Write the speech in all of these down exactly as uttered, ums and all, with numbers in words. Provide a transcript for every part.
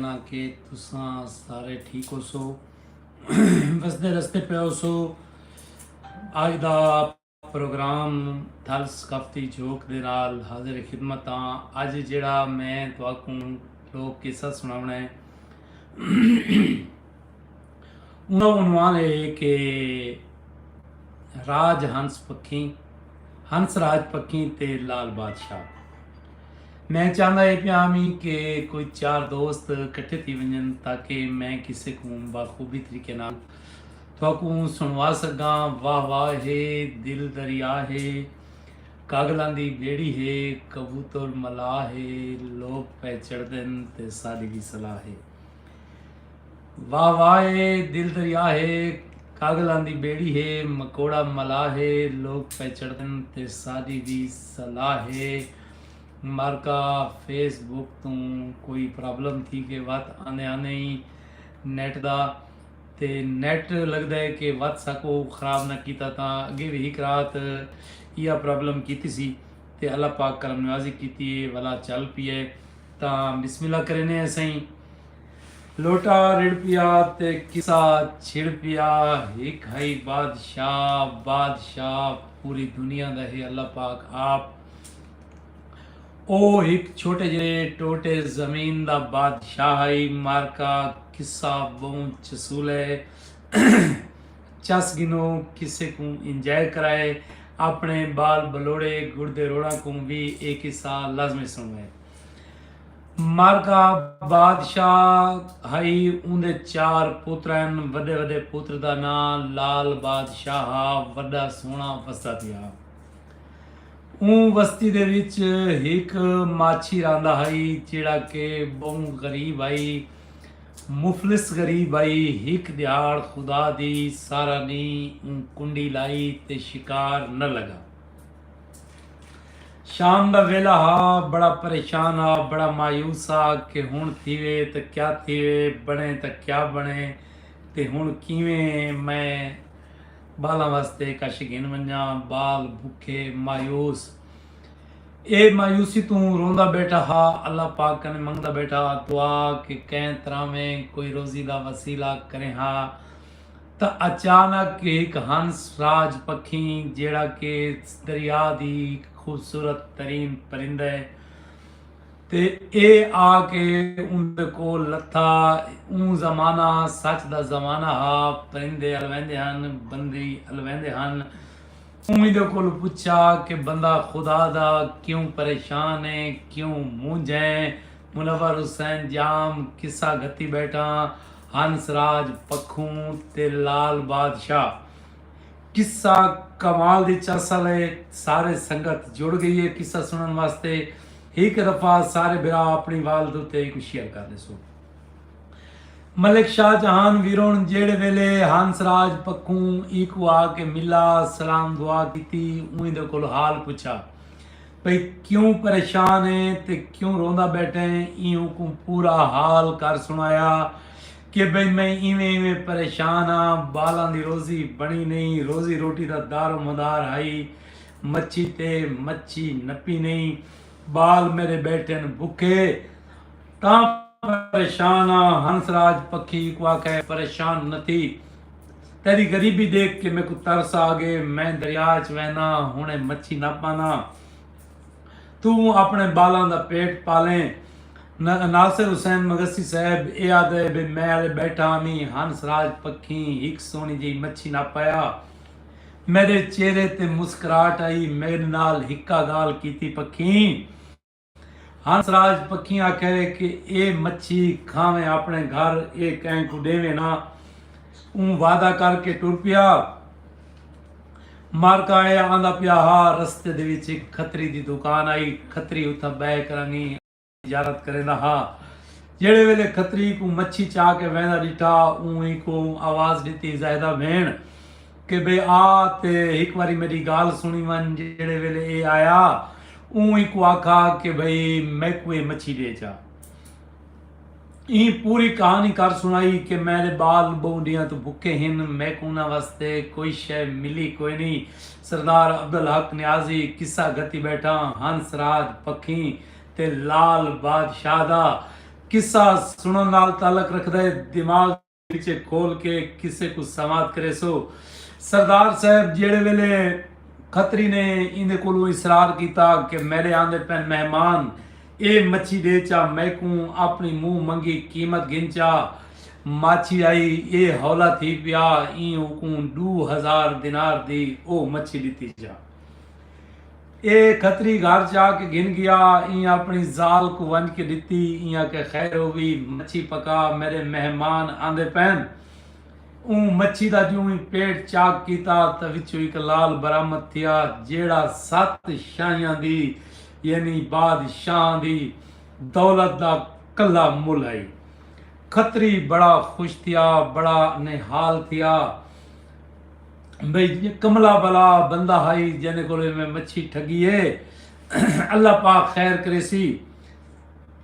آں کہ تساں سارے ٹھیک ہوسو، وسدے رسدے پئے ہوسو۔ اڄ دا پروگرام تھل ثقافتی جھوک دے نال حاضر خدمت ہاں۔ اڄ جیڑھا میں تہاکوں لوک قصہ سݨاوݨا ہے، اوندا عنوان ہے کہ راج ہنس پکھیں، ہنس راج پکھیں تے لال بادشاہ۔ میں چاہندا اے پیاں ہمی کہ کوئی چار دوست کٹھے تھی ونڄن، تاکہ میں قصے کوں بخوبی طریقے نال تہاکوں سݨوا سڳاں۔ واہ واہ ہے، دل دریا ہے، کاڳلاں دی ٻیڑی ہے، کبوتر ملاح ہے، لوک پئے چڑھدن تے ساݙی وی صلاح ہے۔ واہ واہ اے دل دریا ہے، کاڳلاں دی ٻیڑی ہے، مکوڑا ملاح ہے، لوک پئے چڑھدن تے ساݙی وی صلاح ہے۔ مارکا فیس بک توں کوئی پرابلم تھی کے وت آندے آندے ہی نیٹ دا، تے نیٹ لڳدا ہے کہ وت ساکوں خراب نہ کیتا، تاں اڳے وی ہک رات ایہا پرابلم کیتی سی تے اللہ پاک کرم نوازی کیتی ہے، ولا چل پئی ہے۔ تاں بسم اللہ کرینے ہیں سئیں۔ لوٹا رڑ پیا تے قصہ چھڑ پیا، ہک ہئی بادشاہ، بادشاہ پوری دنیا دا ہے اللہ پاک آپ۔ او ہک چھوٹے جہے ٹوٹے زمین دا بادشاہ ہئی۔ مارکا قصہ ٻہوں چسول ہے، چس گھنو، قصے کوں انجوائے کرائے، اپݨے ٻال ٻلوڑے گڑدے روڑاں کوں وی اے قصہ لازمی سݨوائے۔ مارکا بادشاہ ہئی، اوندے چار پتر ہن۔ وݙے وݙے پتر دا ناں لال بادشاہ ہا، وݙا سوہݨا وسدا پیا ہا۔ اوں وستی دے وچ ہک ماچھی رہندا ہئی، جیڑھا کہ ٻہوں غریب ہئی، مفلس غریب ہئی۔ ہک ݙیہاڑ خدا دی سارا ݙینہہ اوں کنڈی لائی تے شکار نہ لڳا۔ شام دا ویلا ہا، بڑا پریشان ہا، بڑا مایوس ہا کہ ہݨ تھیوے تاں کیا تھیوے، بݨے تاں کیا بݨے، تے ہݨ کیویں میں ٻالاں واسطے کش گھن ونڄاں۔ ٻال بکھے، مایوس، اے مایوسی توں روندا ٻیٹھا ہا، اللہ پاک کنے منگدا ٻیٹھا ہا دعا کہ کہیں طرح میں کوئی روزی دا وسیلہ کریں ہا۔ تاں اچانک ہک ہنس راج پکھیں، جیڑھا کہ دریا دی خوبصورت ترین پرندہ ہے، تے اے آ کے اوندے کول لتھا۔ اوں زمانہ سچ دا زمانہ ہا، پرندے الویندے ہن، بندی الویندے ہن۔ اوں ایندے کولوں پچھا کہ بندہ خدا دا کیوں پریشان ہے، کیوں مونجھ ہے؟ منور حسین جام قصہ گھتی ٻیٹھاں، ہنس راج پکھوں تے لال بادشاہ۔ قصہ کمال دی چس آلا ہے، سارے سنگت جڑ ڳئی ہے قصہ سݨݨ واسطے۔ ہک دفعہ سارے بھرا اپݨی والد اتے ایکوں شیئر کر ݙیسو۔ ملک شاہ جہان ویرݨ جیڑھے ویلے ہنس راج پکھوں ایکوں آ کے ملا، سلام دعا کیتی، اوں ایندے کولوں حال پچھا بھئی کیوں پریشان ہیں تے کیوں روندا ٻیٹھے ہیں، ایں اونکوں پورا حال کر سݨایا کہ بھئی میں ایویں ایویں پریشان ہاں، ٻالاں دی روزی بݨی نئیں، روزی روٹی دا دار و مدار ہئی مچھی تے، مچھی نپی نئیں، ٻال میݙے ٻیٹھن بکھے۔ تاں پریشان آں۔ ہنس راج پکھی کوں آکھے، پریشان نہ تھی، تیݙی غریبی ݙیکھ کے میکوں ترس آ ڳئے، میں دریا اچ وینداں، ہݨے مچھی نہ پانداں، توں اپݨے ٻالاں دا پیٹ پالیں۔ ن-، ناصر حسین مگسی صاحب اے آہدے بھئی میں ہلے ٻیٹھا ہمی، ہنس راج پکھیں ہک سوہݨی جئی مچھی نپ آیا، میݙے چہرے تے مسکراہٹ آئی، میݙے نال ہکا ڳالھ کیتی پکھیں۔ ہنس راج پکھیں آکھے کہ اے مچھی کھاویں اپݨے گھر، اے کہیں کوں ݙیویں نہ۔ اوں وعدہ کر کے ٹر پیا۔ مارکا اے آندا پیا ہا، رستے دے وچ ہک کھتری دی دکان آئی، کھتری اتھاں ٻہہ کرانگی تجارت کریندا ہا۔ جیڑھے ویلے کھتری کوں مچھی چا کے ویندا ݙٹھا، اوں اینکوں آواز ݙتی، زاہدہ بھیݨ، کہ بھئی آ تے ہک واری میݙی ڳالھ سݨی ونڄ۔ جیڑھے ویلے اے آیا، اوں اینکوں آکھا کہ بھئی میکوں اے مچھی ݙے چا۔ ایں پوری کہاݨی کر سݨائی کہ میݙے ٻال ٻہوں ݙینہاں توں بکھے ہن، میکوں انہاں واسطے کوئی شئے ملی کوئنی۔ سردار عبدالحق نیازی قصہ گھتی ٻیٹھاں، ہنس راج پکھیں تے لال بادشاہ دا، قصہ سنڑن نال تعلق رکھدا ہے، دماغ وچ کھول کے قصے کوں سماعت کریسو۔ سردار صاحب جیڑھے ویلے کھتری نے ایندے کولوں اصرار کیتا کہ میڈے آندے پئن مہمان، اے مچھی ڈے چا میکوں اپنڑی منہ منگی قیمت گھن چا، ماچھی آئی، اے ہولا تھی پیا، ایں اوکوں ڈو ہزار دینار دی او مچھی ڈتی جا۔ اے کھتری گھر چا کے گھن گیا۔ ایں اپنی زال کوں ونج کے ڈتی۔ ایں آکھے خیر ہووی، مچھی پکا، میڈے مہمان آندے پئن۔ اوں مچھی دا جوں ہی پیٹ چاک کیتا تاں وچوں ہک لال برآمد تھیا، جیڑھا ست شاہیاں دی، یعنی بادشاہاں دی دولت دا کلھا مل ہئی۔ کھتری بڑا خوش تھیا، بڑا نہال تھیا۔ بھئی کملا بلا بندہ ہئی جیندے کولوں میں مچھی ٹھگی ہے۔ اللہ پاک خیر کریسی۔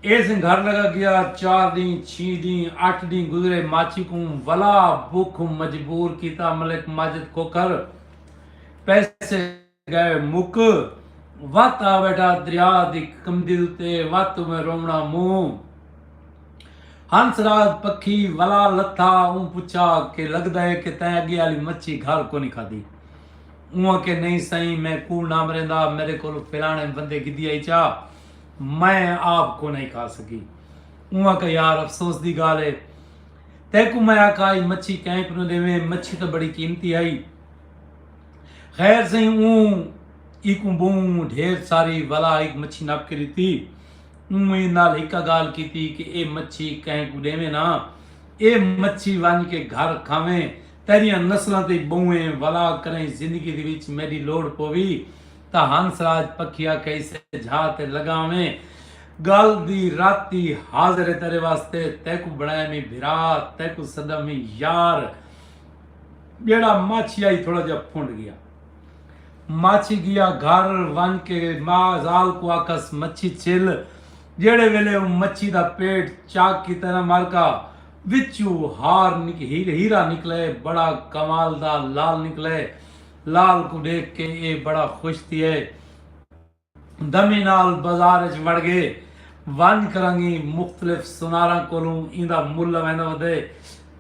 ایس گھر لگا گیا۔ چار ڈینہہ، چھی ڈینہہ، اٹھ ڈینہہ گزرے، ماچھی کوں ولا بکھ مجبور کیتا۔ ملک ماجد کھوکھر پیسے گئے مک، وت آ بیٹھا دریا دی کمدل تے، وت میں روونا منہ۔ ہنس راج پکھی ولا لتھا، اوں پچھا کہ لگدا ہے کہ تیں اگے آلی مچھی گھر کونی کھادی؟ اوں آکھے نہیں سئیں، میں کوڑ نہ مریندا، میڈے کولوں فلانے بندے گھدی آئی چا، میں آپ کونی کھا سگی۔ اوں آکھے یار افسوس دی گالھ ہے، تیکوں میں آکھا ہئی مچھی کہیں کوں نہ ڈیویں، مچھی تاں بڑی قیمتی ہئی۔ خیر سئیں، اوں ایکوں بہوں ڈھیر ساری ولا ہک مچھی نپ کے ڈتی۔ اوں ایں نال ہکا گالھ کیتی کہ اے مچھی کہیں کوں ڈیویں نہ، اے مچھی ونج کے گھر کھاویں، تیڈیاں نسلاں تئیں بہویں، ولا کریں زندگی دے وچ میڈی لوڑ پووی تاں ہنس راج پکھی آکھے اسے جھا تے لگاویں۔ گل دی راتی حاضر ہے تیڈے واسطے، تیکوں بنڑایا میں بھرا، تیکوں سڈا میں یار۔ جیڑھا ماچھی آئی تھوڑا جیا پھنڈ گیا۔ ماچھی گیا گھر، ونج کے ماں زال کوں آکھس مچھی چھل۔ جیڑھے ویلے او مچھی دا پیٹ چاک کیتے نا مالکا، وچوں ہار نک-، ہیر-، ہیرا نکلے، بڑا کمال دا لال نکلے۔ لال کوں ڈیکھ کے اے بڑا خوش تھیے۔ دمی نال بازار اچ وڑ گئے۔ ونج کرنگی مختلف سوناراں کولوں ایندا مل لویندا ودے۔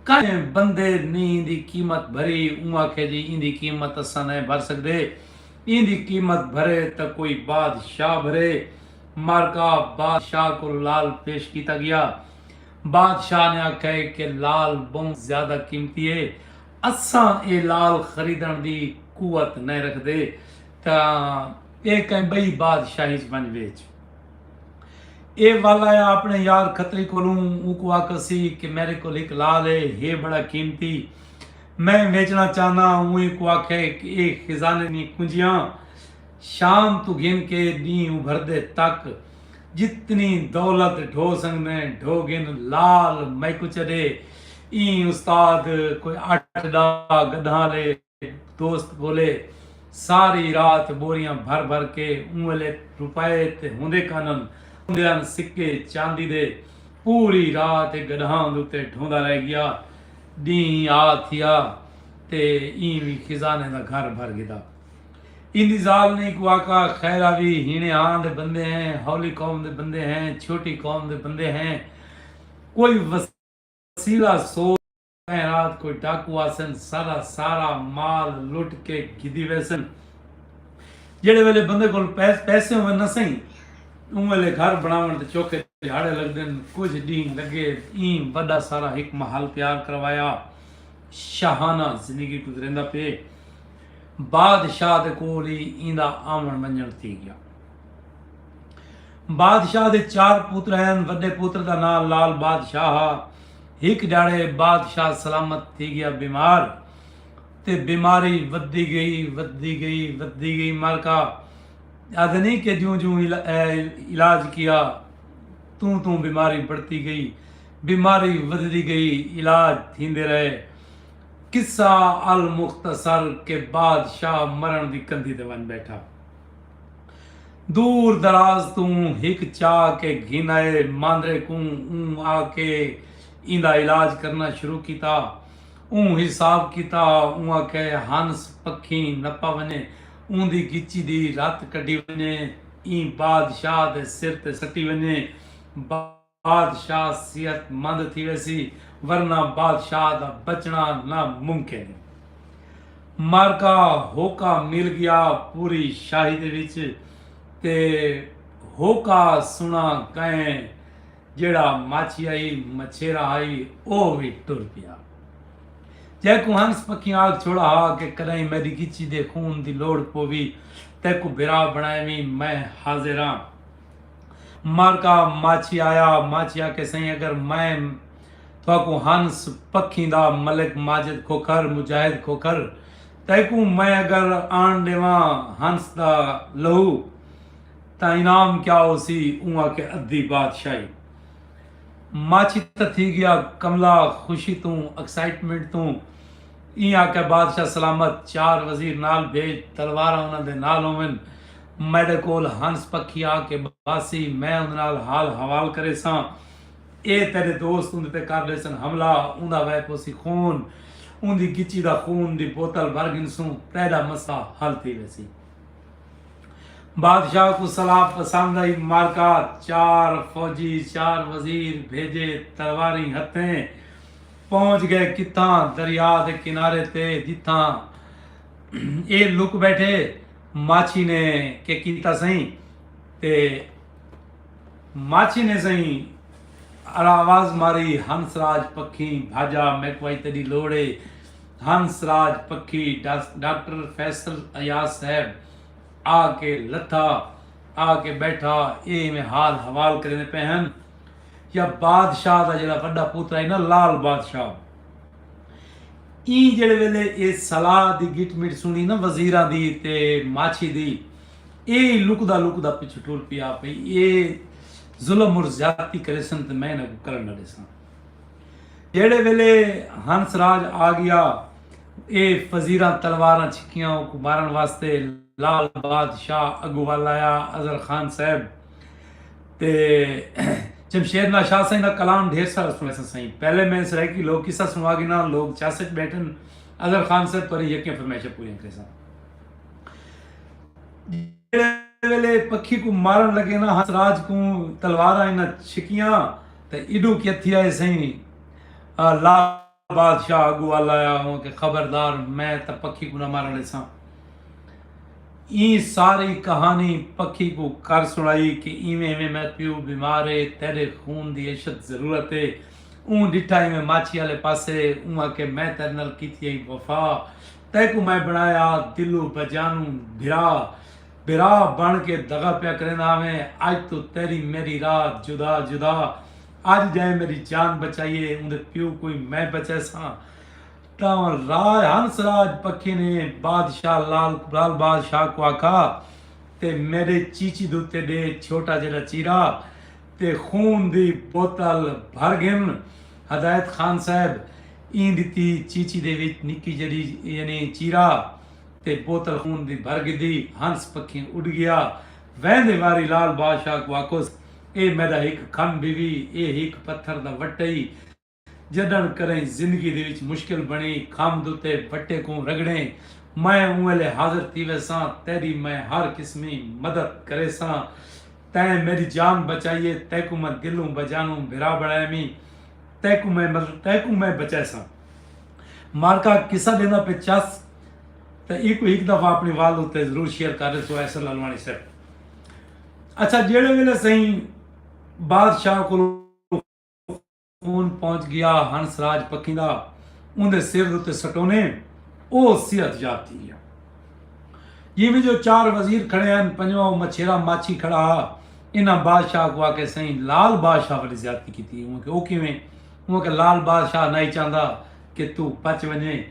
کہیں بندے نی ایندی قیمت بھری، اوں آکھیا جی ایندی قیمت اساں نئیں بھر سگدے، ایندی قیمت بھرے تاں کوئی بادشاہ بھرے۔ مارکا بادشاہ کولوں لال پیش کیتا گیا۔ بادشاہ نے آکھیا ہے کہ لال بہوں زیادہ قیمتی ہے، اساں اے لال خریدݨ دی قوت نئیں رکھدے، تاں اے کہیں ٻئی بادشاہی اچ ونڄ ویچ۔ اے ول آیا اپݨے یار کھتری کولوں، اونکوں آکھسی کہ میݙے کول ہک لال ہے، ہے بڑا قیمتی، میں ویچݨا چاہنداں۔ اوں اینکوں آکھے کہ اے خزانے دیاں کنجیاں شام توں گھن کے ݙینہہ ابھردے تک جتنی دولت ڈھو سڳدیں ڈھو گھن، لال میکوں چݙے۔ ایں استاد کوئی اٹھ ݙاہ گݙاں آلے دوست ڳولے، ساری رات ٻوریاں بھر بھر کے، اوں ویلے روپے تے ہوندے کانن، ہوندے ہن سکے چاندی دے، پوری رات اے گݙاہاں دے اتے ڈھوندا رہ ڳیا۔ ݙینہہ آ تھیا تے ایں وی خزانے دا گھر بھر گھدا۔ ایندی ذال نے اینکوں آکھا، خیر آوی، ہیݨے آں دے بندے ہیں، ہولی قوم دے بندے ہیں، چھوٹی قوم دے بندے ہیں، کوئی وسیلہ سوچ۔ ایں رات کوئی ڈاکو آسن، سارا سارا مال لٹ کے گھدی ویسن۔ جیڑھے ویلے بندے کول پیس-، پیسے ہوون نہ سئیں، اوں ویلے گھر بݨاوݨ تے چوکھے ݙیہاڑے لڳدن۔ کجھ ݙینہہ لڳے، ایں وݙا سارا ہک محل تیار کروایا، شاہانہ زندگی گزریندا پئے۔ بادشاہ دے کول ہی ایندا آوݨ ونڄݨ تھی ڳیا۔ بادشاہ دے چار پتر ہن، وݙے پتر دا ناں لال بادشاہ ہا۔ ہک ݙیہاڑے بادشاہ سلامت تھی ڳیا بیمار، تے بیماری ودھدی ڳئی، ودھدی ڳئی، ودھدی ڳئی۔ مالکا آہدے نی کہ جوں جوں علا-، اے، علاج کیا، توں توں بیماری بڑھتی ڳئی، بیماری ودھدی ڳئی، علاج تھیندے رہے۔ قصہ المختصر کہ بادشاہ مرݨ دی کندھی تے ونڄ ٻیٹھا۔ دور دراز توں ہک چا کے گھن آئے ماندرے کوں، اوں آ کے ایندا علاج کرݨا شروع کیتا۔ اوں حساب کیتا، اوں آکھے ہنس پکھیں نپا ونڄے، اوندی ڳچی دی رت کڈھی ونڄے، ایں بادشاہ دے سر تے سٹی ونڄے۔ با- بادشاہ صحت مند تھی ویسی، ورنہ بادشاہ دا بچݨا ناممکن ہے۔ مارکا ہوکا مل گیا پوری شاہی دے وچ، تے ہوکا سݨا کئیں جیڑھا ماچھی آئی مچھیرا آئی، او وی ٹر پیا۔ جیکوں ہنس پکھیں آکھ چھوڑا ہا کہ کݙاہیں میݙی گچی دے خون دی لوڑ پووی، تیکوں بھرا بݨائیویں، میں حاضر ہاں۔ مارکا ماچھی آیا، ماچھی آکھے، سئیں، اگر میں تھاکوں ہنس پکھیں دا ملک ماجد کھوکھر، مجاہد کھوکھر، تیکوں میں اگر آن ݙیواں ہنس دا لہو، تاں انعام کیا ہوسی؟ اوں آکھے، ادھی بادشاہی۔ ماچھی تاں تھی گیا کملا خوشی توں، ایکسائٹمنٹ توں۔ ایں آکھے، بادشاہ سلامت، چار وزیر نال بھیج، تلواراں انہاں دے نال ہوون۔ میݙے کول ہنس پکھی آ کے باسی، میں اوندے نال حال حوال کریساں۔ اے تیݙے دوست اوندے تے کر ݙیسن حملہ، اوندا وہے پوسی خون، اوندی گچی دا خون دی بوتل بھر گھنسوں، تیݙا مسئلہ حل تھی ویسی۔ بادشاہ کوں صلاح پسند آئی، مارکا چار فوجی، چار وزیر بھیجے، تلواریں ہتھیں، پہنچ ڳئے کتھاں؟ دریا دے کنارے تے، جتھاں اے لک ٻیٹھے۔ ماچھی نے کے کیتا سئیں؟ تے ماچھی نے سئیں آواز ماری، ہنس راج پکھی بھاجا، میکوں اڄ تیݙی لوڑ اے۔ ہنس راج پکھی ڈاس-، ڈاکٹر فیصل ایاز صاحب آ کے لتھا، آ کے ٻیٹھا، اے ایویں حال حوال کریندے پئے ہن۔ یا بادشاہ دا جیڑھا وݙا پتر ہے نا، لال بادشاہ، ایں جیڑھے ویلے اے صلاح دی گٹ مٹ سݨی نا وزیراں دی تے ماچھی دی، اے لکدا لکدا پچھوں ٹر پیا پئی، اے ظلم اور زیادتی کریسن تے میں انہاں کوں کرݨ نہ ݙیساں۔ جیڑھے ویلے ہنس راج آ ڳیا، اے وزیراں تلواراں چھکیاں اوکوں مارݨ واسطے۔ لال بادشاہ اڳوں ول آیا، اظہر خان صاحب تے جمشید ناز شاہ سئیں دا کلام ڈھیر سارا سݨیساں سئیں۔ پہلے میں سرائیکی لوک قصہ سݨوا گھناں، لوک چس اچ ٻیٹھن، اظہر خان صاحب تہاݙیاں یکیاں فرمائشاں پوریاں کریساں۔ جیڑھے ویلے پکھی کوں مارݨ لڳے نا، ہنس راج کوں تلواراں انہاں چھکیاں تے ایݙو کیا تھیا ہے سئیں، آ، لال بادشاہ اڳوں ول آیا، اوں آکھے، خبردار، میں تاں پکھی کوں نہ مارݨ ݙیساں۔ ایں ساری کہانی پکھی کوں کر سݨائی کہ ایویں ایویں میݙا پیو بیمار ہے، تیݙے خون دی اشد ضرورت ہے۔ اوں ݙٹھا ایویں ماچھی آلے پاسے، اوں آکھے، میں تیݙے نال کیتی ہئی وفا، تیکوں میں بݨایا دلوں بجانوں بھرا، بھرا بݨ کے دغا پیا کریندا ہاویں۔ اڄ توں تیݙی میݙی راہ جدا جدا۔ اڄ جئیں میݙی جان بچائی ہے، اوندے پیو کوں وی میں بچیساں۔ تاں راج، ہنس راج پکھی نے بادشاہ لال، لال بادشاہ کوں آکھا، تے میݙے چیچی دے اتے ݙے چھوٹا جیڑھا چیرا تے خون دی بوتل بھر گھن۔ ہدایت خان صاحب ایں ݙتی، چیچی دے وچ نکی جیڑھی یعنی چیرا تے بوتل خون دی بھر گھدی۔ ہنس پکھی اݙ ڳیا۔ ویندے واری لال بادشاہ کوں آکھوس، اے میݙا ہک کھم بیوی، اے ہک پتھر دا وٹئی۔ جݙݨ کݙاہیں زندگی دے وچ مشکل بݨی، کھم دے اتے وٹے کوں رڳڑیں، میں اوں ویلے حاضر تھی ویساں، تیݙی میں ہر قسمی مدد کریساں۔ تیں میݙی جان بچائی ہے، تیکوں میں دلوں بجانوں بھرا بݨائیمی، تیکوں میں مطلب، تیکوں میں بچائیساں۔ مارکا قصہ ݙیندا پئے چس، تے ایکوں ہک دفعہ اپݨی وال اتے ضرور شیئر کر ݙیسو، احسن لالوانی صاحب۔ اچھا، جیڑھے ویلے سئیں بادشاہ کولوں خون پہنچ ڳیا ہنس راج پکھی دا، اوندے سر اتے سٹونے، او صحت یاب تھی ڳیا۔ جیویں جو چار وزیر کھڑے ہن، پنجواں او مچھیرا ماچھی کھڑا ہا، انہاں بادشاہ کوں آکھے، سئیں، لال بادشاہ وݙی زیادتی کیتی۔ اوں آکھے، او کیویں؟ اوں آکھے، لال بادشاہ نئیں چاہندا کہ توں بچ ونڄیں۔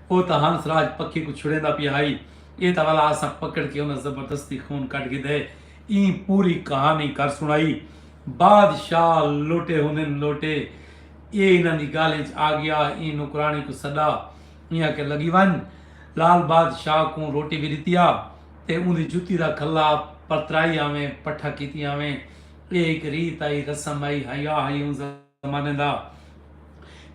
او تاں ہنس راج پکھی کوں چھڑیندا پیا ہئی، اے تاں ولا اساں پکڑ کے انہاں زبردستی خون کڈھ گھدے۔ ایں پوری کہانی کر سݨائی۔ بادشاہ لوٹے ہوندن لوٹے، اے انہاں دی ڳالھیں اچ آ ڳیا۔ ایں نوکراݨی کوں سݙا، ایں آکھیا، لڳی ونڄ، لال بادشاہ کوں روٹی وی ݙتی آ تے اوندی جتی دا کھلا پرترائی آویں، پٹھا کیتی آویں۔ اے ہک ریت ہئی، رسم ہئی، حیا ہئی اوں زمانے دا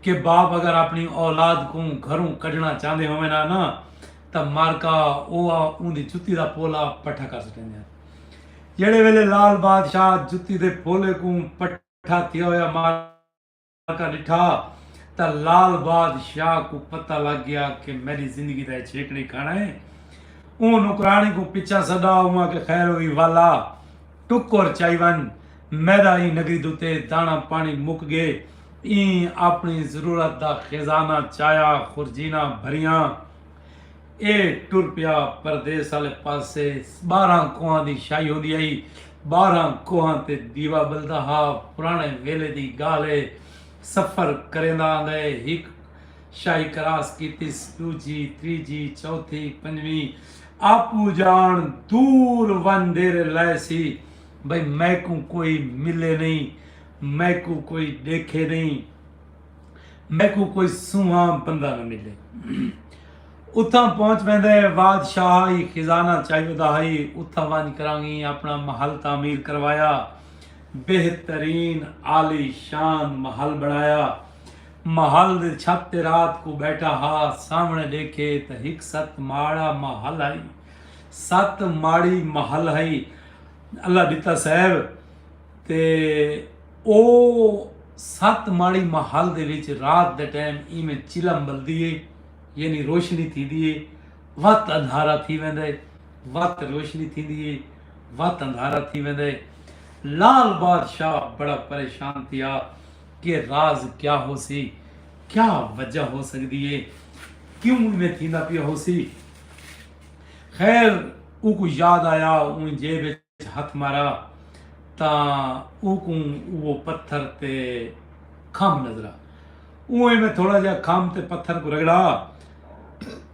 کہ باپ اگر اپݨی اولاد کوں گھروں کڈھݨا چاہندے ہوون ہا نا، تاں مارکا او اوندی جتی دا پولا پٹھا کر سٹیندے ہن۔ جیڑھے ویلے لال بادشاہ جتی دے پولے کوں پٹھا کٹھا تھیا ہویا مارکا ڈٹھا تاں لال بادشاہ کوں پتہ لگ گیا کہ میڈی زندگی دا اے چھیکڑی کھانا اے۔ اوں نوکراݨی کوں پچھاں سڈا اوں آکھیا خیر ہوئی والا ٹکر چائی ونج میڈا ایں نگری دتے دانا پانی مک گے۔ ایں اپنی ضرورت دا خزانہ چایا خرجیناں بھریاں۔ اے ٹر پیا پردیس آلے پاسے۔ بارہاں کوہاں دی شاہی ہوندی ہئی۔ بارہاں کوہاں تے دیوا بلدا ہا۔ پرانے ویلے دی گالھ اے۔ سفر کریندا آندا اے۔ ہک شاہی کراس کیتیس، ڈوجھی، تریجھی، چوتھی، پنجویں۔ آپو جان دور ون ڈیرے لائے سی بھئی میکوں کوئی ملے نئیں، میکوں کوئی ڈیکھے نئیں۔ میکوں کوئی سونہاں بندہ نہ ملے۔ اتھاں پہنچ ویندے۔ بادشاہ ای خزانہ چاہیودا ہئی۔ اتھاں ونج کرانگی اپنا محل تعمیر کروایا۔ بہترین عالی شان محل بنایا۔ محل دے چھت تے رات کو بیٹھا ہا۔ سامنے ڈیکھے تاں ہک ست ماڑا محل ہئی۔ ست ماڑی محل ہئی۔ اللہ ڈتا صاحب۔ تے او ست ماڑی محل دے وچ رات دے ٹائم ایویں چلم بلدی اے، یعنی روشنی تھیندی اے۔ وت اندھارا تھی ویندا اے۔ وت روشنی تھیندی اے۔ وت اندھارا تھی ویندا اے۔ لال بادشاہ بڑا پریشان تھیا کہ راز کیا ہوسی؟ کیا وجہ ہو سکدی اے؟ کیوں ایویں تھیندا پیا ہوسی؟ خیر، اوکوں یاد آیا۔ اوں جیب ہتھ مارا تاں اوکوں اوہ پتھر تے کھمب نظرا۔ اوں ایویں تھوڑا جیہا کھمب تے پتھر کوں رگڑا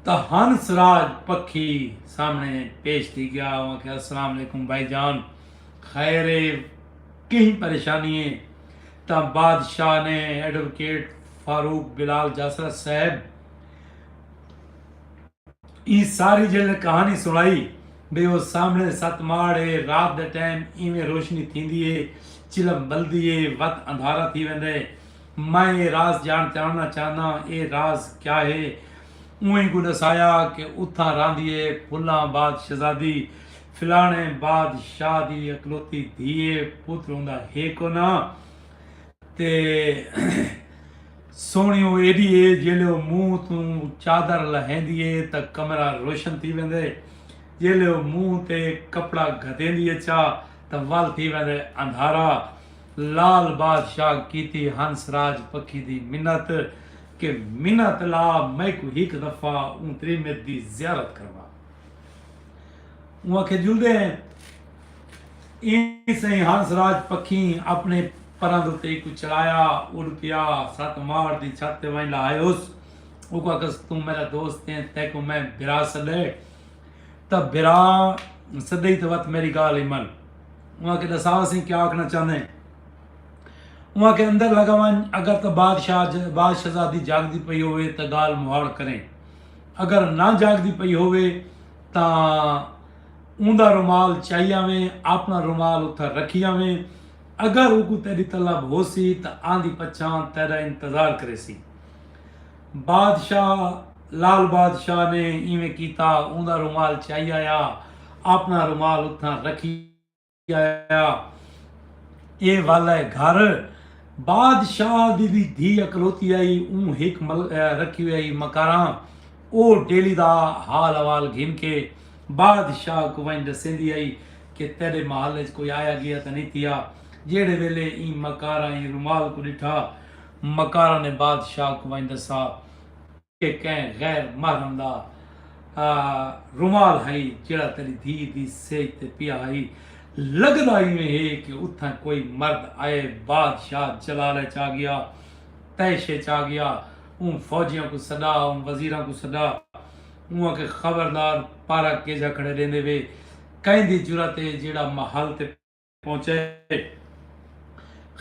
تاں ہنس راج پکھی سامنے پیش تھی گیا۔ اوں آکھیا السلام علیکم بھائی جان، خیر اے؟ کہیں پریشانی اے؟ تاں بادشاہ نے ایڈووکیٹ فاروق بلال جاسرا صاحب ایں ساری جیڑھے کہانی سنڑائی بھئی او سامنے ست ماڑ اے، رات دے ٹائم ایویں روشنی تھیندی اے، چلم بلدی اے، وت اندھارا تھی ویندا اے۔ میں اے راز جانڑ جانڑنا چاہنداں، اے راز کیا اے؟ اوں اینکوں ڈسایا کہ اتھاں راہندی اے پھلاں آباد شہزادی، فلانے بادشاہ دی اکلوتی دھی اے، پتر اوندا ہے کونا۔ تے سوہݨی او ایݙی اے جیلے او منہ توں چادر لہیندی اے تاں کمرہ روشن تھی ویندے، جیلے او منہ تے کپڑا گھتیندی اے چا تاں ول تھی ویندے اندھارا۔ لال بادشاہ کیتی ہنس راج پکھی دی منت کہ منت لا میکوں ہک دفعہ اوں تریمت دی زیارت کروا۔ اوں آکھیا جلدے ہیں۔ ایں سئیں ہنس راج پکھی اپنے پراں دے اتے ایکوں چڑھایا، اڈ پیا، ست ماڑ دی چھت تے ونج لہائے اس۔ اوکوں آکھس توں میڈا دوست ہیں، تیکوں میں بھرا سڈے تاں بھرا سڈئی تاں وت میڈی گالھ ای من۔ اوں آکھیا ڈسا سئیں کیا آکھنا چاہندے ہیں؟ اوں آکھیا اندر لگا ونج، اگر تاں بادشاہ بادشاہزادی جاگدی پئی ہووے تاں گالھ مہاڑ کریں، اگر نہ جاگدی پئی ہووے تاں اوندا رومال چائی آویں، آپنڑاں رومال اتھاں رکھی آویں، اگر اوکوں تیڈی طلب ہوسی تاں آندی پچھاں تیڈا انتظار کریسی۔ بادشاہ لال بادشاہ نے ایویں کیتا، اوندا رومال چائی آیا، آپنڑاں رومال اتھاں رکھی آیا۔ اے والا ہے گھر۔ بادشاہ دی وی دھی اکلوتی آئی، اوں ہک مل رکھی ہوئی آئی مکاراں۔ او ڈیلی دا حال احوال گھن کے بادشاہ کوں ونج ڈسیندی آئی کہ تیڈے محل اچ کوئی آیا گیا تاں نی تھیا۔ جیڑھے ویلے ایں مکاراں ایں رومال کوں ڈٹھا، مکاراں نے بادشاہ کوں ونج ڈسا۔ کہ کہیں غیر محرم دا رومال ہئی جیڑھا تیڈی دھی دی سیج تے پیا ہئی۔ لگدا ایویں ہے کہ اتھاں کوئی مرد آئے۔ بادشاہ جلال اچ آ گیا، طیش اچ آ گیا۔ اوں فوجیاں کوں سڈا، اوں وزیراں کوں سڈا۔ اوں آکھے خبردار پارا کیجھا کھڑے ڈیندے وے، کہیں دی جرات ہے جیڑھا محل تے پہنچے۔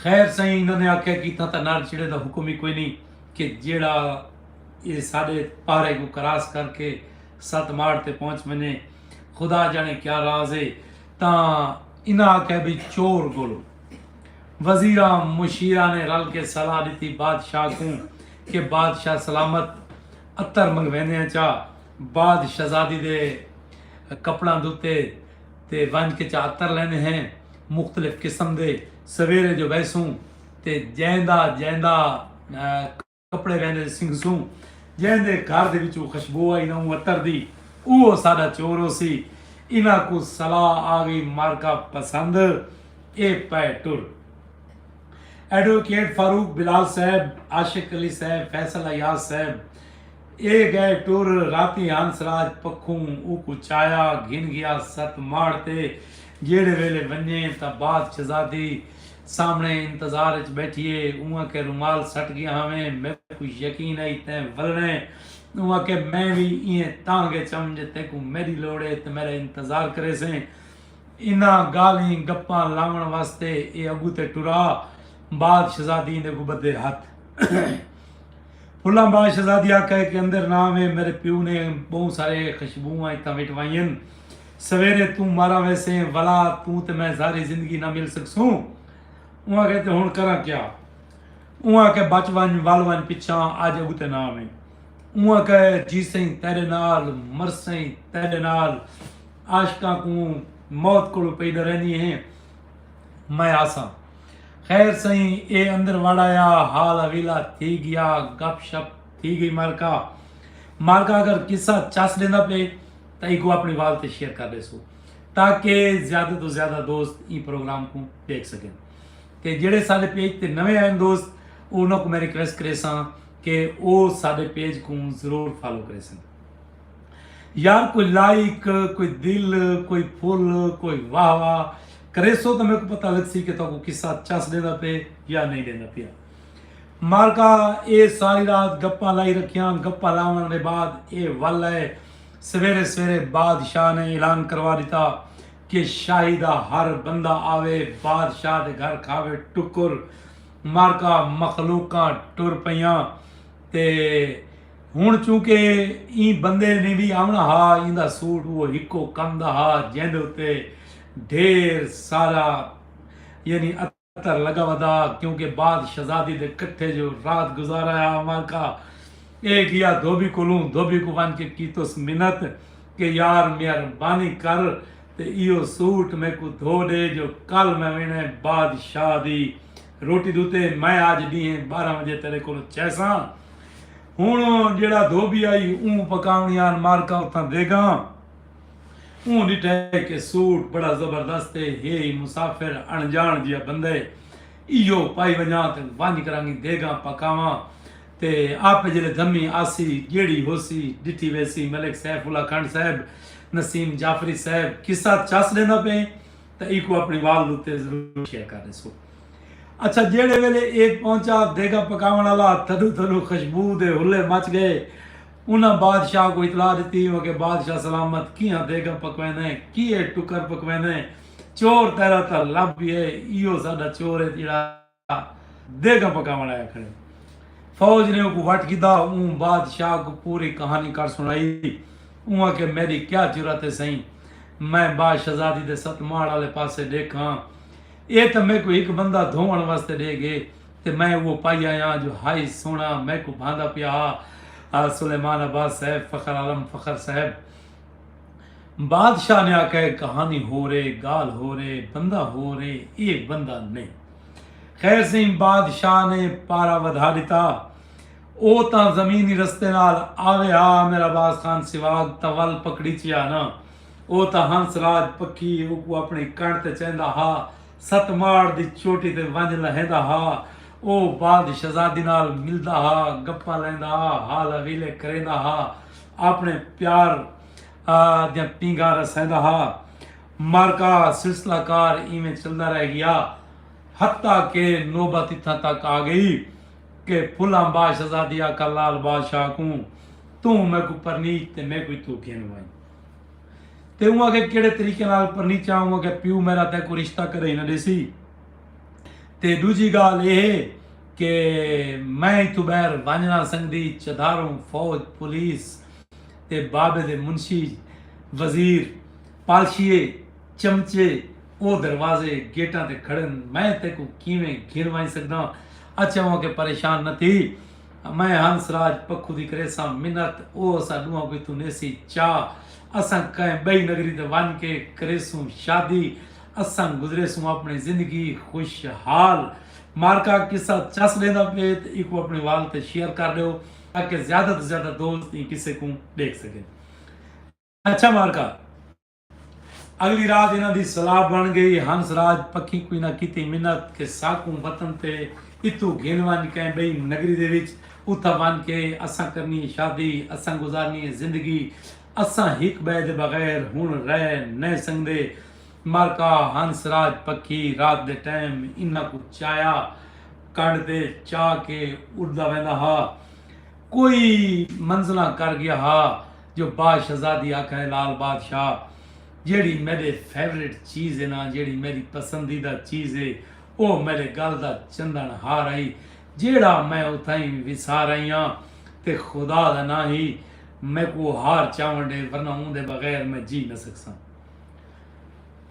خیر سئیں انہاں نے آکھیا کہ اتھاں تاں نر چڑھے دا حکم ہی کوئی نی کہ جیڑھا اے ساڈے پارے کوں کراس کر کے ست ماڑ تے پہنچ ونجے۔ خدا جانے کیا راز اے۔ تاں انہاں آکھیا بھئی چور گولو۔ وزیراں مشیراں نے رل کے صلاح ڈتی بادشاہ کوں کہ بادشاہ سلامت عطر منگویندے ہیں چا۔ بادشاہزادی دے کپڑاں دتے تے ونج کے چا عطر لیندے ہیں مختلف قسم دے۔ سویرے جو ویسوں تے جیندا جیندا کپڑے ویندے سنگھسوں۔ جیندے گھر دے وچوں خوشبو آئی نہ اوں عطر دی، اوہو ساڈا چور ہوسی۔ انہاں کوں صلاح آ گئی مارکا پسند۔ اے پئے ٹر۔ ایڈووکیٹ فاروق بلال صاحب، عاشق علی صاحب، فیصل ایاز صاحب، اے گئے ٹر۔ راتی ہنس راج پکھوں اوکوں چایا گھن گیا ست ماڑ تے۔ جیڑھے ویلے ونجیں تاں بعد شہزادی سامنے انتظار اچ بیٹھی اے۔ اوں آکھے رومال سٹ گیا ہاویں، میکوں یقین ہئی تیں ولنیں۔ اوں آکھے میں وی ایئیں تانگھ اچ ہم جے تیکوں میڈی لوڑ اے تے میڈا انتظار کریسیں۔ انہاں گالھیں گپاں لاوݨ واسطے اے اگو تے ٹرا۔ بعد شہزادی ایندے کوں بدھے ہتھ۔ پھلاں بعد شہزادی آکھے کہ اندر نہ آویں، میڈے پیو نے بہوں سارے خوشبوواں اتھاں وٹوائین۔ سویرے توں مارا ویسیں ولا توں تے میں ساری زندگی نہ مل سکسوں۔ اوں آکھے تے ہن کراں کیا؟ اوں آکھے بچ ونج ول ونج پچھاں اج اگتے نہ آویں۔ اوں آکھے جیسیں تیڈے نال مرسیں تیڈے نال۔ عاشقاں کوں موت کولوں پئی ڈریندی ہیں۔ میں آساں۔ خیر سئیں اے اندر وڑ آیا۔ حال حویلا تھی گیا۔ گپ شپ تھی گئی مارکا۔ مارکا اگر قصہ چس ڈیندا پئے تاں ایکوں اپنی وال تے شیئر کر ڈیسو تاکہ زیادہ توں زیادہ دوست ایں پروگرام کوں ڈیکھ سکن۔ تے جیڑھے ساڈے پیج تے نویں آئن دوست، او انہاں کوں میں ریکویسٹ کریساں کہ او ساڈے پیج کوں ضرور فالو کریسن۔ یار کوئی لائک، کوئی دل، کوئی پھل، کوئی واہ واہ کریسو تاں میکوں پتہ لگسی کہ تہاکوں قصہ چس ڈیندا پئے یا نہیں ڈیندا پیا۔ مارکا اے ساری رات گپاں لائی رکھیاں۔ گپاں لاوݨ دے بعد اے ول آئے۔ سویرے سویرے بادشاہ نے اعلان کروا ڈتا کہ شاہی دا ہر بندہ آوے، بادشاہ دے گھر کھاوے ٹکر۔ مارکا مخلوقاں ٹر پئیاں۔ تے ہن چونکہ ایں بندے نے وی آوݨا ہا، ایندا سوٹ اوہو ہکو کم دا ہا جیندے اتے ڈھیر سارا یعنی عطر لگا ودا، کیونکہ بعد شہزادی دے کٹھے جو رات گزارا ہا۔ مارکا اے گیا دھوبی کولوں، دھوبی کوں ونج کے کیتس منت کہ یار مہربانی کر تے ایہو سوٹ میکوں دھو ڈے جو کل میں وینے بادشاہ دی روٹی دے اتے۔ میں اج ڈینہہ بارہ وجے تیڈے کولوں چیساں۔ ہن جیڑھا دھوبی آئی اوں پکاونیاں ہن مارکا اتھاں دیگاں۔ اوں ڈٹھے کہ سوٹ بڑا زبردست اے، ہے ای مسافر اݨ ڄاݨ جیہا بندہ اے، ایہو پائی ونڄاں تے ونڄ کرانگی دیگاں پکاواں تے آپے جیلے دھمی آسی جیڑھی ہوسی ڈٹھی ویسی۔ ملک سیف اللہ کھنڈ صاحب، نسیم جعفری صاحب قصہ چس ݙیندا پئیں تاں ایکوں اپݨی وال اتے ضرور شیئر کر ݙیسو۔ اچھا جیڑھے ویلے اے پہنچا دیگاں پکاوݨ آلا تھڈو تھڈو خوشبو دے حلے مچ ڳئے۔ انہاں بادشاہ کوں اطلاع ݙتی ہو کہ بادشاہ سلامت کیہاں دیگاں پکویندیں، کیہے ٹکر پکویندیں، چور تیرا تاں لب وی ہے، ایہو ساڈا چور ہے جیڑھا دیگاں پکاوݨ آیا کھڑے۔ فوج نے اوکوں وٹ گھدا۔ اوں بادشاہ کوں پوری کہانی کر سݨائی۔ اوں آکھیا میݙی کیا جرات ہے سئیں، میں با شہزادی دے ست ماڑ آلے پاسے ݙیکھاں، اے تاں میکوں ہک بندہ دھووݨ واسطے ݙے ڳئے تے میں اوہو پائی آیاں جو ہائی سوہݨا میکوں بھاندا پیا ہا۔ سلیمان عباس صاحب، فخر عالم فخر صاحب۔ بادشاہ نے آکھیا اے کہانی ہور اے، گالھ ہور اے، بندہ ہور اے، اے بندہ نئیں۔ خیر سئیں بادشاہ نے پارا ودھا ݙتا۔ او تاں زمینی رستے نال آوے ہا، میرا باز خان سواگ تاں ول پکڑیچیا نا۔ او تاں ہنس راج پکھی اوکوں اپݨی کنڈ تے چیندا ہا، ست ماڑ دی چوٹی تے ونڄ لہیندا ہا۔ او بعد شہزادی نال ملدا ہا، گپاں لیندا ہا، حال حویلے کریندا ہا، اپݨے پیار دیاں پینگھاں رسیندا ہا۔ معرکہ سلسلہ کار ایویں چلدا رہ گیا، حتی کہ نوبت اتھاں تک آ گئی کہ پھلاں با شہزادی آکھا لال بادشاہ کوں، توں میکوں پرنیچ تے میکوں اتھوں گھن ونج۔ تے اوں آکھے کیڑھے طریقے نال پرنیچاں؟ اوں آکھے پیو میرا تیکوں رشتہ کرے ہی نہ ڈیسی۔ تے ڈوجھی گالھ اے ہے کہ میں اتھوں بہر ونج نہ سنگدی، چدھاروں فوج، پولیس، تے بابے دے منشی، وزیر، پالشیے، چمچے، او دروازے، گیٹاں تے کھڑن، میں تیکوں کیویں گھن ونج سگداں؟ اچھا ہوں کہ پریشان نہ تھی، میں ہنس راج پکھو دی کریساں منت، او اساں ڈوہاں کوں اتھوں نیسی چا، اساں کہیں بئی نگری تے ونج کے کریسوں شادی، اساں گزریسوں اپنی زندگی خوشحال۔ مارکا قصہ چس ݙیندا پئے تے ایکوں اپݨی وال تے شیئر کر ݙیو، تاکہ زیادہ توں زیادہ دوست ایں قصے کوں ݙیکھ سڳن۔ اچھا مارکا، اڳلی رات انہاں دی صلاح بݨ ڳئی۔ ہنس راج پکھی کوں انہاں کیتی منت کہ ساکوں وطن تے اتھوں گھن ونڄ کہیں ٻئی نگری دے وچ، اتھاں ونڄ کے اساں کرنی ہے شادی، اساں گزارنی ہے زندگی، اساں ہک ٻئے دے بغیر ہݨ رہ نئیں سڳدے۔ مارکا، ہنس راج پکھی رات دے ٹائم انہاں کوں چایا، کنڈ تے چا کے اݙدا ویندا ہا۔ کوئی منزلاں کر ڳیا ہا جو با شہزادی آکھے، لال بادشاہ، جیڑھی میݙے فیورٹ چیز ہے نا، جیڑھی میݙی پسندیدہ چیز ہے، او میݙے ڳل دا چندݨ ہار ہئی، جیڑھا میں اتھائیں وسار آئی ہاں، تے خدا دا ناں ہی میکوں او ہار چاوݨ ݙے، ورنہ اوندے بغیر میں جی نہ سڳساں۔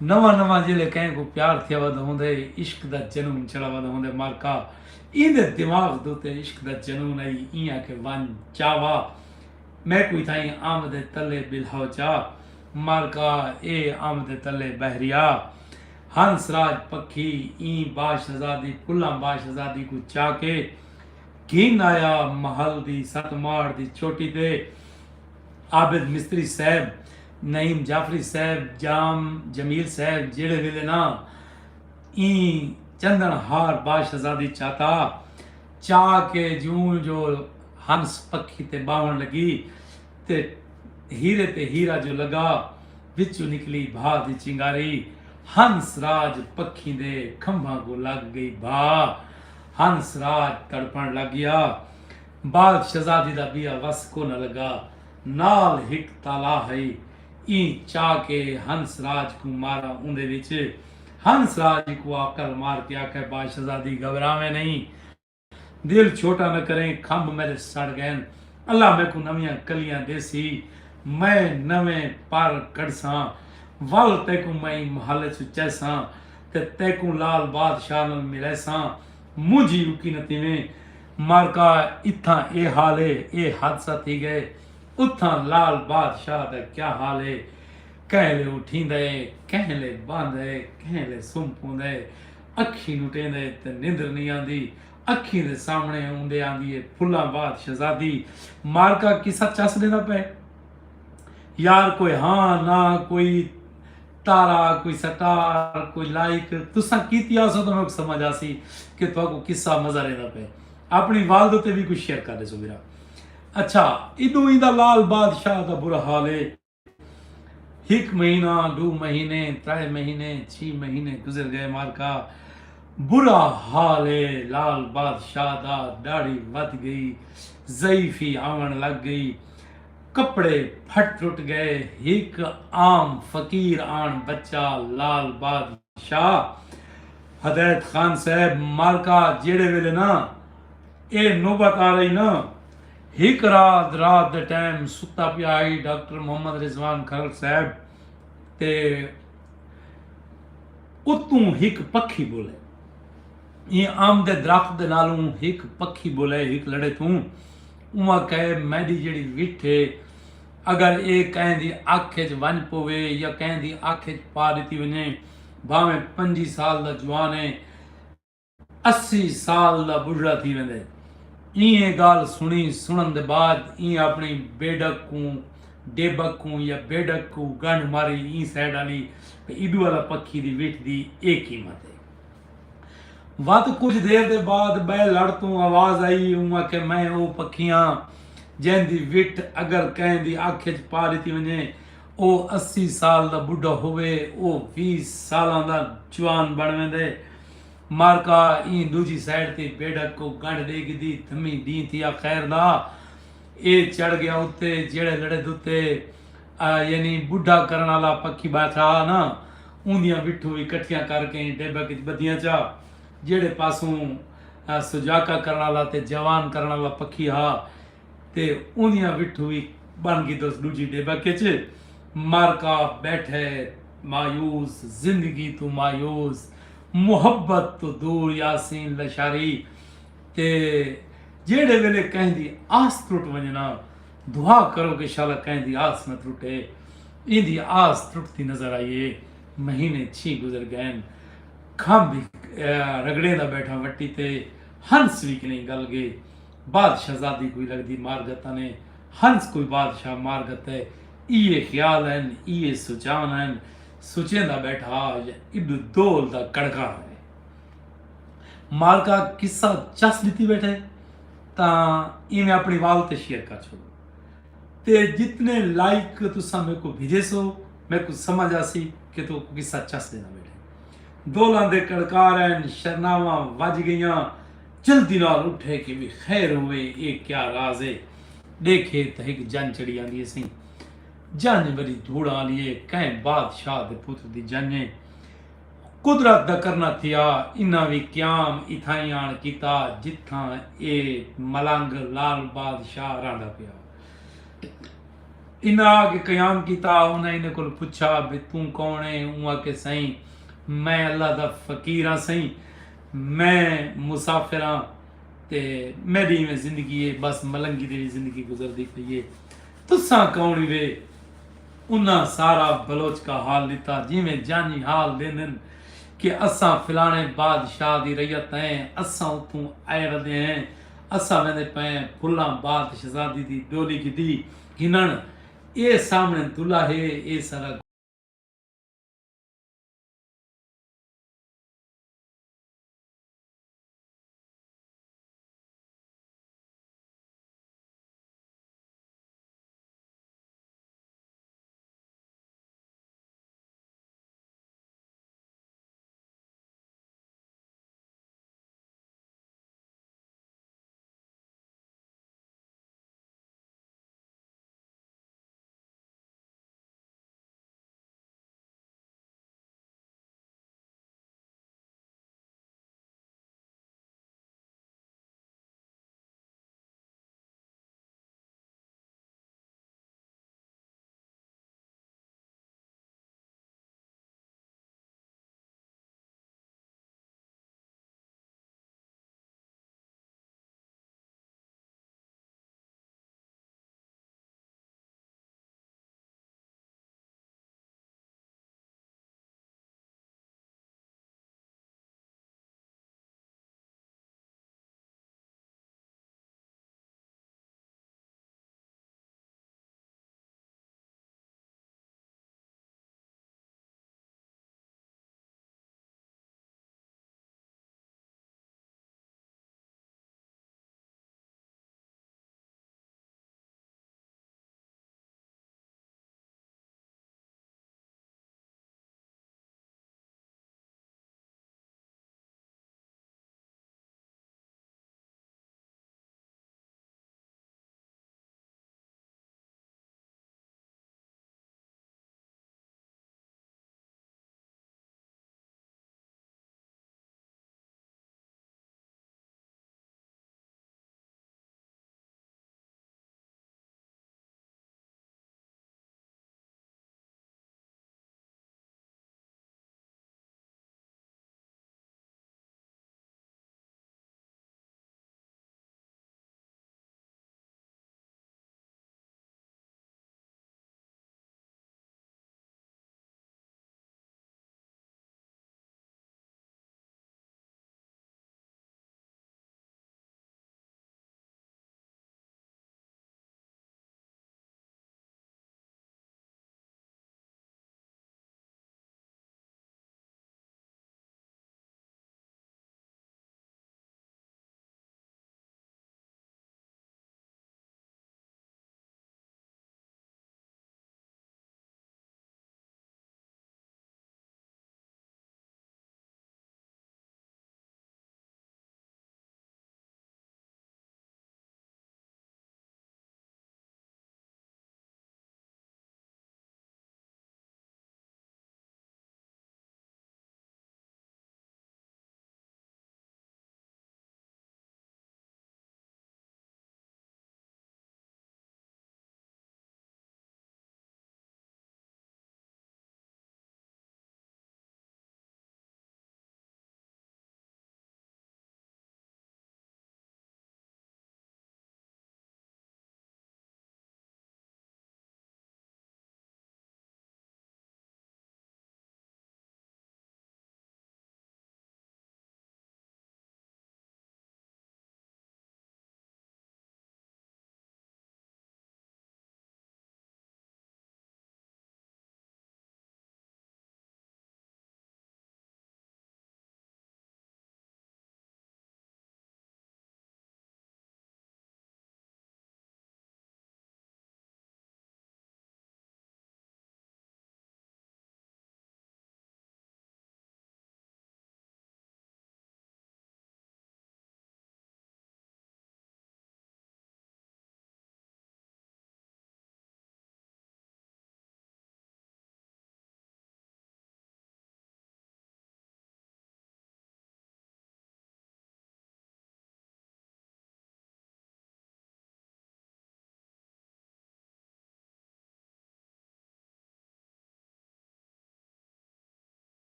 نواں نواں جیلے کہیں کوں پیار تھیا ودا ہوندے، عشق دا جنون چڑھا ودا ہوندے مارکا، ایندے دماغ دوتے عشق دا جنون آئی، ایں آکھے ونڄ چاوا، میکوں اتھائیں امب دے تلے ٻلہاؤ چا۔ مارکا، اے امب دے تلے ٻہریا۔ ہنس راج پکھی ایں با شہزادی، پھلاں با شہزادی کوں چا کے گھن آیا محل دی ست ماڑ دی چوٹی تے۔ عابد مستری صاحب، نعیم جعفری صاحب، جام جمیل صاحب جیڑھے ویلے نا ایں چندݨ ہار با شہزادی چاتا، چا کے جوں جو ہنس پکھی تے ٻاہوݨ لڳی تے ہیرے تے ہیرا جو لڳا، وچوں نکلی بھا دی چنگاری۔ ہنس راج پکھی دے کھمباں کوں لڳ ڳئی بھا۔ ہنس راج تڑپݨ لڳ ڳیا۔ با شہزادی دا ٻیا وس کوہ نہ لڳا۔ نال ہک تالا ہئی۔ ایں چا کے ہنس راج کوں مارا اوندے وچ۔ ہنس راج کوں عقل مار کے آکھے، با شہزادی، گھبراویں نئیں، دل چھوٹا نہ کریں، کھمب میݙے سڑ ڳئن۔ اللہ میکوں نویاں کلیاں ݙیسی، میں نویں پر کڈھساں، ول تیکوں میں ایں محل اچ چیساں تے تیکوں لال بادشاہ نال ملیساں۔ مونجھی اکی نہ تھیویں۔ مارکا، اتھاں اے حال اے، اے حادثہ تھی ڳئے، اتھاں لال بادشاہ دا کیا حال اے؟ کہیں لے اٹھیندا اے، کہیں لے ٻاہندا اے، کہیں لے سم پوندا اے، اکھیں نٹیندا اے تے نندر نئیں آندی۔ اکھیں دے سامݨے اوندے آندی اے پھلاں باد شہزادی۔ مارکا، قصہ چس ݙیندا پئے یار، کوئی ہاں نہ، کوئی تارا، کوئی سٹار، کوئی لائک تساں کیتی آسو تاں میکوں سمجھ آسی کہ تہاکوں قصہ مزہ ݙیندا پئے۔ اپݨی والد اتے وی کچھ شیئر کر ݙیسو ویرا۔ اچھا، ایݙوں ایندا لال بادشاہ دا برا حال اے۔ ہک مہینہ، ݙو مہینے، ترائے مہینے، چھی مہینے گزر ڳئے مارکا۔ برا حال اے لال بادشاہ دا، ݙاڑھی ودھ ڳئی، ضعیفی آوݨ لڳ ڳئی، کپڑے پھٹ ٹٹ ڳئے۔ ہک عام فقیر آن بچا لال بادشاہ۔ ہدایت خان صاحب، مارکا، جیڑھے ویلے نا اے نوبت آ رہی نا، ہک رات، رات دے ٹائم ستا پیا ہئی ڈاکٹر محمد رضوان کھرل صاحب، تے اتوں ہک پکھی ٻولے۔ ایں امب دے درخت دے نالوں ہک پکھی ٻولے، ہک لڑے توں۔ اوں آکھے، میݙی جیڑھی وٹھ اے، اگر اے کہیں دی اکھ اچ ونڄ پووے یا کہیں دی اکھ اچ پا ݙتی ونڄے، بھاویں پنجی سال دا جوان اے، اسی سال دا ٻڈھڑا تھی ویندے۔ ایں اے ڳالھ سݨی، سݨݨ دے بعد ایں اپݨی بیڈک کوں، ڈیبک کوں یا بیڈک کوں گنڈھ ماری، ایں سائیڈ آلی تے ایݙو آلا پکھی دی وٹھ دی اے قیمت اے۔ وت کجھ دیر دے بعد ٻئے لڑ توں آواز آئی، اوں آکھے، میں او پکھی ہاں جیندی وٹھ اگر کہیں دی اکھ اچ پا ݙتی ونڄے، او اسی سال دا ٻڈھا ہووے، او ویہہ سالاں دا جوان بݨ ویندے۔ مارکا، ایں ݙوجھی سائیڈ تے بیڈک کوں گنڈھ ݙے گھدی، دھمی ݙینہہ تھیا خیر دا۔ اے چڑھ ڳیا اتے، جیڑھے لڑے دے اتے، آ، یعنی ٻڈھا کرݨ آلا پکھی ٻیٹھا ہا نا، اوندیاں وٹھوں وی کٹھیاں کر کے ایں ڈیبک اچ ٻدھیاں چا۔ جیڑھے پاسوں، آ، سجاکا کرݨ آلا تے جوان کرݨ آلا پکھی ہا، تے اوندیاں وٹھوں وی ٻن گھدس ݙوجھی ڈیبک اچ۔ مارکا ٻیٹھے مایوس، زندگی توں مایوس، محبت توں دور، یاسین لشاری۔ تے جیڑھے ویلے کہیں دی آس ترٹ ونڄے نا، دعا کرو کہ شالا کہیں دی آس نہ ترٹے۔ ایندی آس ترٹدی نظر آئی اے۔ مہینے چھی گزر ڳئن۔ کھمب ہک رگڑیندا ٻیٹھا وٹی تے۔ ہنس وی کنیں ڳل ڳئے۔ بعد شہزادی کوئی لڳدی مارگت نے۔ ہنس کوئی بادشاہ مارگت ہے۔ ایہے خیال ہن، ایہے سوچان ہن۔ سوچیندا ٻیٹھا یا اݙو دول دا کڑکار ہے۔ مارکا قصہ چس ݙتی ٻیٹھے تاں ایویں اپݨی وال تے شیئر کر چھوڑو۔ تے جتنے لائک تساں میکوں بھیجے سو، میکوں سمجھ آسی کہ تو قصہ چس ݙینا ٻیٹھے۔ دولاں دے کڑکار ہن، شرناواں وج ڳئیاں۔ جلدی نال اٹھے کہ وی خیر ہووے، اے کیا راز ہے؟ ݙیکھے تاں ہک جنج چڑھی آندی ہے سئیں۔ جنج وݙی دھوڑاں آلی ہے، کہیں بادشاہ دے پتر دی جنج ہے۔ قدرت دا کرنا تھیا، انہاں وی قیام اتھائیں آن کیتا جتھاں اے ملنگ لال بادشاہ رہندا پیا۔ انہاں آ کے قیام کیتا۔ انہاں انہیں کول پچھا بھئی توں کون ہے؟ اوں آکھے سئیں میں اللہ دا فقیر ہاں سئیں، میں مسافر ہاں تے میݙی ایویں زندگی ہے، بس ملنگی دی وی زندگی گزردی پئی ہے۔ تساں کون وے؟ انہاں سارا بلوچ کا حال ݙتا جیویں جانی حال ݙیندن کہ اساں فلاݨے بادشاہ دی رعیت ہیں، اساں اتھوں آئے ودے ہیں، اساں ویندے پئے ہیں پھلاں باد شہزادی دی ݙولی گھدی گھنݨ۔ اے سامݨے دلہا ہے، اے سارا